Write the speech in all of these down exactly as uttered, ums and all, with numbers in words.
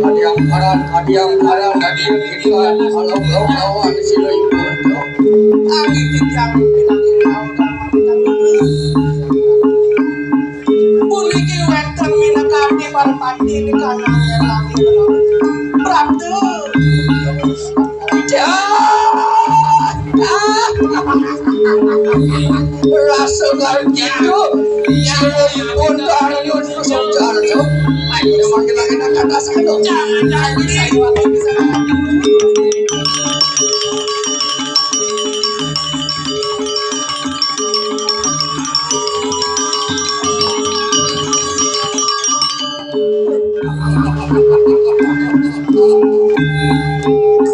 Kadiang paran, kadiang paran, kadiang kirian, kalau belum lawan si Loi Punto. Lagi kejam, lagi kau. Puniki wénten minakadi parpati ing kanangé langit. Prapta. Rasa karo gitu, sira ipun Arjuna Sujarjo. Ayo, makin-makin kata satu. Jangan, jangan, bisa, bisa.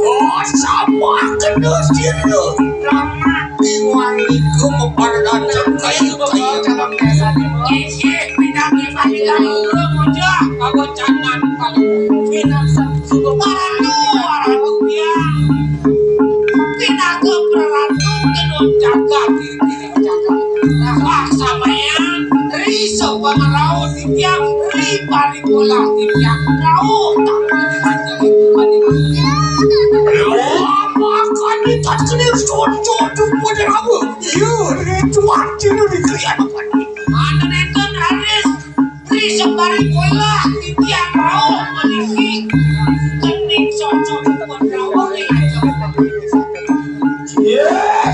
Oh, sama kena sira. Ramah iwang iku meperdadak kayu-kayu. Inggih, pinanggih panitia guru muja, kawacanan paling pinang suku paratu, paratu biang. Pinaka praratu tenun jagat. Wah, sampeyan, ri sapa ngrauh titiang, ri paripolah titiang, rauh tapi dikanjeng ibu mati. Wah, makan ikan kecil soto dumun rawa. Iya, ri cuan cina di krian. Manten enten raris. Ri sembari kola titiang rauh manisi. Kening cocok buat rauh ri aja. Yéh.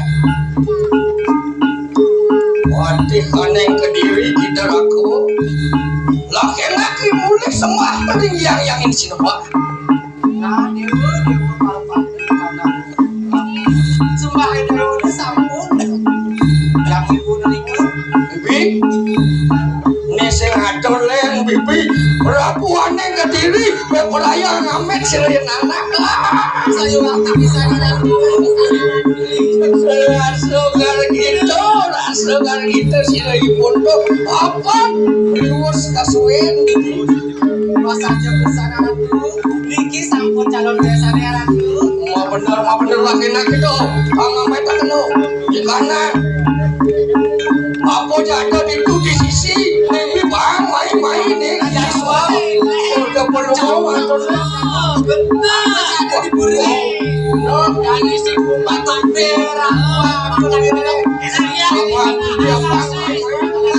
Wati kaning kediri kita raku. Laki-laki mulih sembah ring yang yang ini sinembah. Nah, dewa, dewa, papan, papan. Sembah dewa sampun. Yang ibu nerima. Bibi, né sing atur lén, Bibi. Prabuané kediri, wé peraya ngamit sira anak. Saya waktu bisa. Rasa karo kita, rasa karo kita, sira ipun tuh. Apa? Riwus kasuwén. Mas aja besar Ratu. Niki sampun calon besané Ratu. Mau bener, mau bener lagi nak itu. Bang sampai tak kena. Di kanan. Apa jatuh di itu di sisi. Ini bang main-main nih. Siswa. Udah perlu mau atur. Bener. Jatuh di buri. Loh, dari si Bupati Merah. Wah, apa tadi? Iya. Apa dia bang?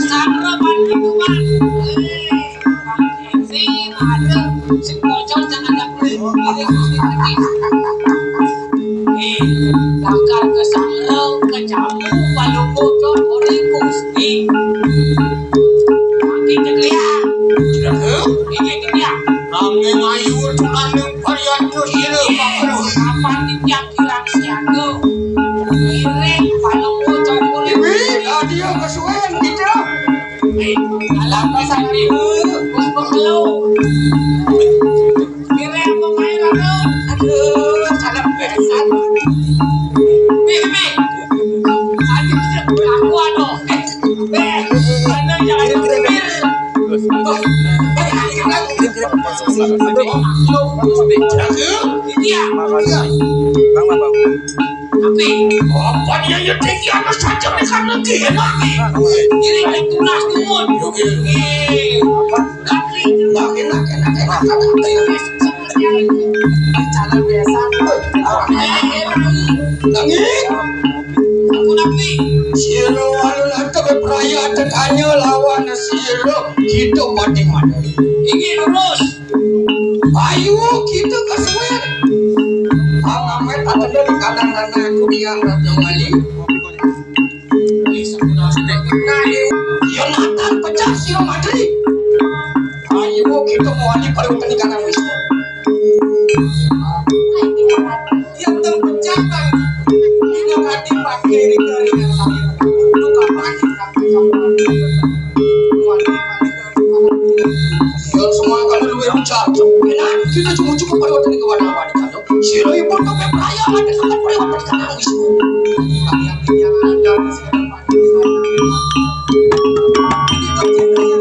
Sama, Pak. Sing bocor jangan ada kulit. Ini Gusti Adi. Eh, lakar ke sangrel, ke jamu, balung bocor, oleh Gusti. Makin ceklian. Ini ceklian. Nanging ayu tunaning varian terus ini, Pak. Kapan tiap kirang siaga. Ini balung bocor, oleh Gusti. Wih, dia kesuwen gitu. Dalam pesan ibu, bos pengelu. Kira yang pemain aku, aduh, salah pesan. Nih, nih. Aduh, aku aduh. Eh, eh, bener jangan kepikir. Iya. Tapi, apa dia yang tinggi anak saja dengan negeri enak? Ini yang tunas tumun. Oke. Eh, tapi, makin, makin, makin, makin, makin. Calon besan. Nanging. Aku napi? Sira alun-alun peraya tetanya lawan sira kita mati-mati. Iki lurus. Ayo kita kesuwen. Pangawet atene di kanan-kanan aku biar Raja Wali. Nah, iya. Yonatan pecah sira matri. Ayo kita mau wali pada weteng di kanan wis. Yang terpecah kan. Ini kan dipakai di keringan. Lu kapan? Wali, wali. Yo semua kalau lu yang ucap, enak kita cuma cukup pada waktu ini ke wadah wadah kalau sira ibu tuh kayak peraya ada sangat pada waktu sekarang wis. Yang ada di sana. Ini tuh ceritanya.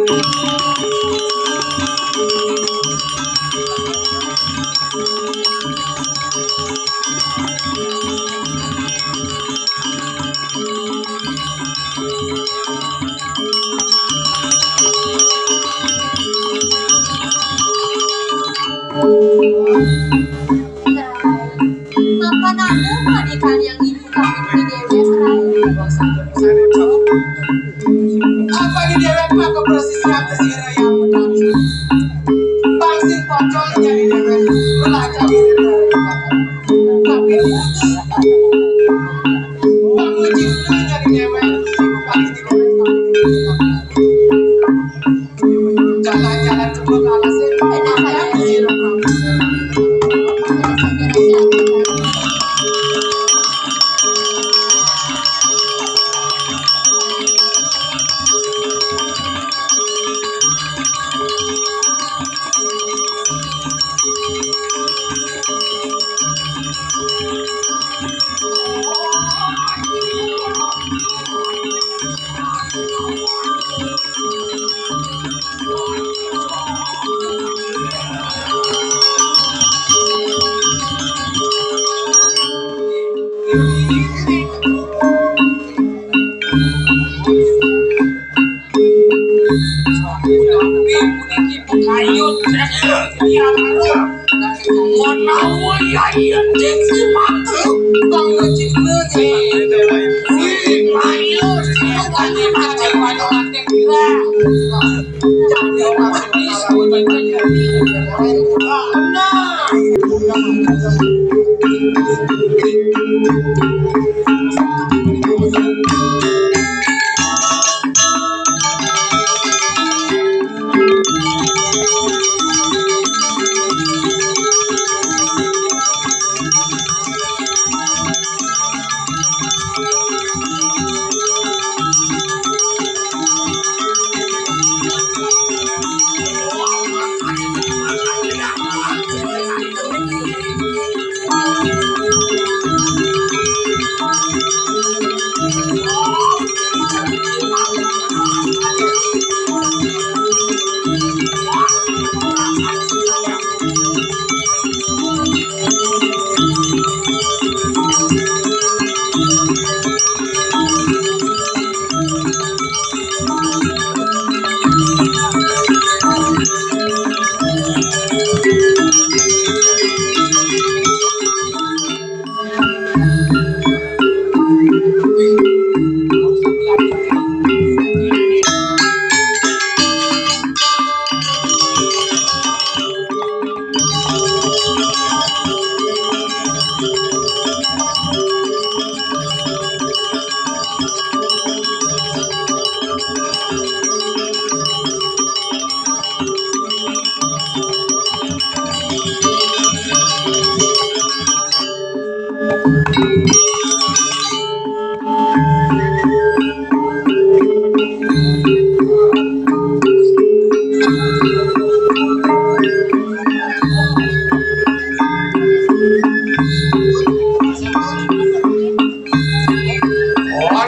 Mapan anu mani kalian ibu kami di dewek, Rai. Apa di dewek mah ke prosesi atas sira yang utami. Bang sing pocol jadi dewek, belajar diri dari. Tapi Bang Uji jadi dewek, pasti di dewek kami di dewek. Jalan-jalan cukup alas, eh, apa yang sira.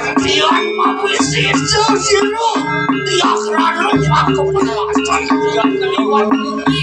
Antian mawisi sesiro, tiak rano paku pelasan, tiak keliwan bumi